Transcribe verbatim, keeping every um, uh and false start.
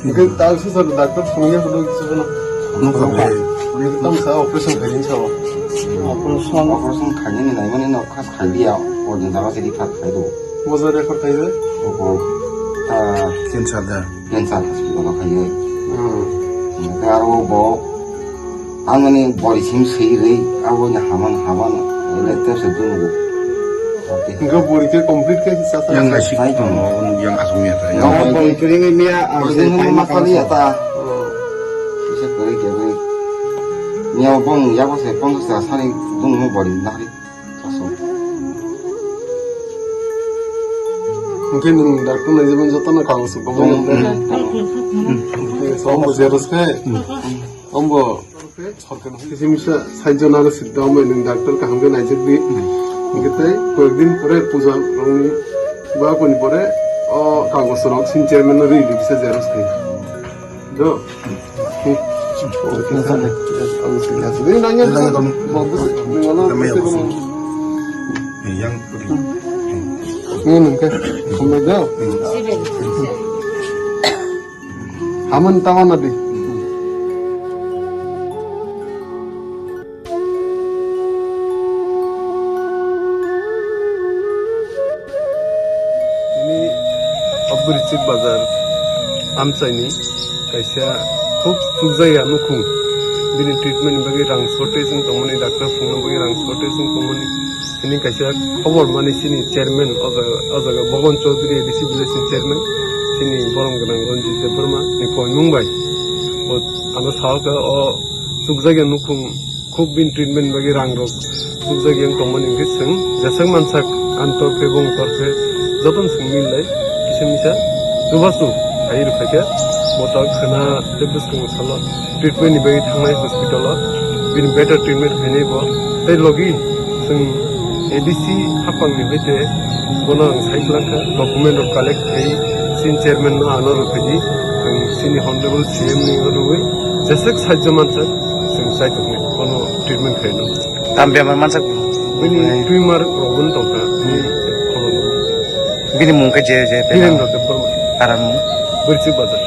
Hwnkhe ta se sir, doctor phunukya phunuk kisa phano. Phunukya phunukya. Phunukya tamo sa operation khaini sao. Operation, operation khainani naimani no khas khaidiya, o din daga se refer khaido. Boja refer khaido? Oko ta cancer da. Cancer hospital o khaiyo. Hmm. Hwnkhe aro bo Ang ani bori sim swi rwi, abo ni haman haman, ele tepsa dungo. Hingke bori ke complete ke sa sa. Yang nasi tongo, yang asung ya ta. Yang bori kiri ni miya, ang bori ni masa liya ta. Oh. Bisa kiri kiri. Miya bong ya bose pon sa sari dungo bori nari. Sasu. Hingke nung doctor nai jibin joto na kago su. Bong. Hingke somo jeros ke. Ombo. Kisa misa saijo naro sidda omai nwng doctor kaham khe naijak di. Hingke tei koyek din pore puja rokni ba koni pore o kagos rok sin chairman no ri di kisa xerox khai. Do. Hmm. Ang sini aja. Ini nanya bisa dong. Bagus. Ini mana? Yang ini nungke. Sampai jauh. Aman tawana di. Ini Abdul Rizieq Bazar amchaini kaisa khub chukjaya nukhung. Bini treatment ni bagwi rang shortage wng tongmani, doctor phunukna bagwi rang shortage wng tongmani. Chini kaisa khobor mani chini chairman, o jaga, o jaga Bhaban Chaudhary A D C village ni chairman, chini borom gwnang Ranjit Debbarma ni koimung bai. Bo ano sao khe o chukjakya nukhung khub bini treatment bagwi rang rok chukjakya wng tongmani hwnkhe chwng jeswk mansak ani torkhe bong torkhe jotono chwng mil lai kisa misa chubachu phai rwkhaikhe bo ta khwna tei bwskango salo. Treatment ni bagwi thangnai hospital o, bini better treatment khainai bo. Tei logi chwng A D C haphang ni hoite bono ang sai kwlangkha, document rok collect khai chini chairman no ano rwphaidi, ang chini honorable C M ni rwui jeswk sajjo mansak chwng chaituknai bono treatment khaino. Tam bemar mansak? Bini tumor rok bo tongkha, bini khoroknwi. Bini mung khe je, je Birendra Debbarma. Para mung? Birchik Bazar.